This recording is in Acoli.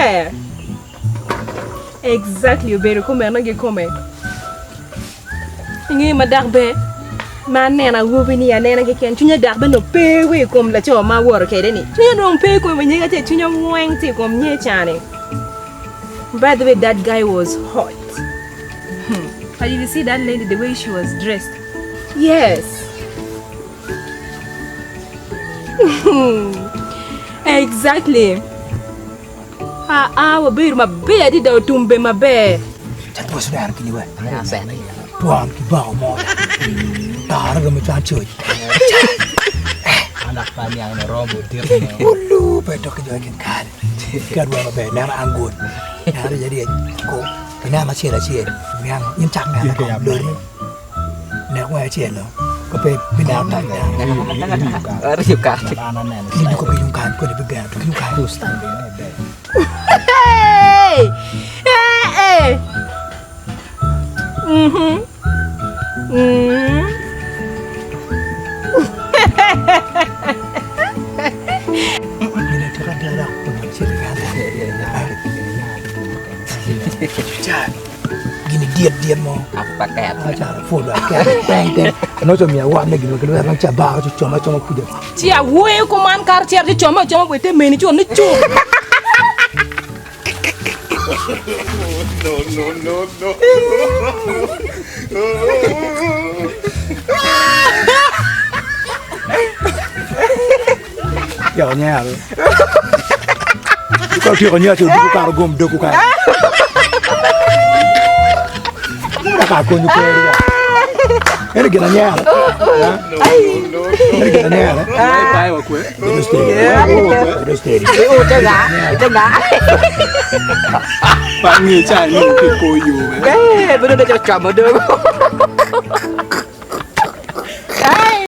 Eh. Exactly obedo kumeno kikome. Ingeyo ma dok ber ma aneno awobi-ni anena keken cwinya dok bene ope wa i kom laco ma awoto kwede-ni. Cwinya dong pe i kome nyige acel cwinya weng tye i kom nye ca-ni. By the way that guy was hot. Hmm. But if you see that lady the way she was dressed. Yes. Exactly. Aa, wabedo maber adada, otum be maber. Ca two cudano kini we. Twon ki bako mo. Tara romo cwan coc. Ulu pe to ki jo kin kare. Ka dwa maber neno an good. Neno jadi ko. Ineno acel acel. Niang in cak neno ko lori. Nek wang acel no. Ka pe bineno tac dano. Kini duko ki yung kany kodi bigeno to ki yung kany. Hey! Hey! Hey! Mhm. Mm. Gine tika dada onyo acel kany. Gini dit dit mo. Acalo pud aket peng te. Noco miya wat me gino kilwero nang ca bar ci coma coma kuja. Ci awoyo kuman kar cito ci coma acoma wete meni ci ni cu. No, no, no, no. Yo nyero. Ka otyeko nyo ci odugo karo gom dogo kare. Muna ka konyo keri wa. Ene gina nyero. Ene gina nyero. Bedo steady. Bedo steady. Pangi cha ni ki koyo. Eh, bedo da chamo dogo.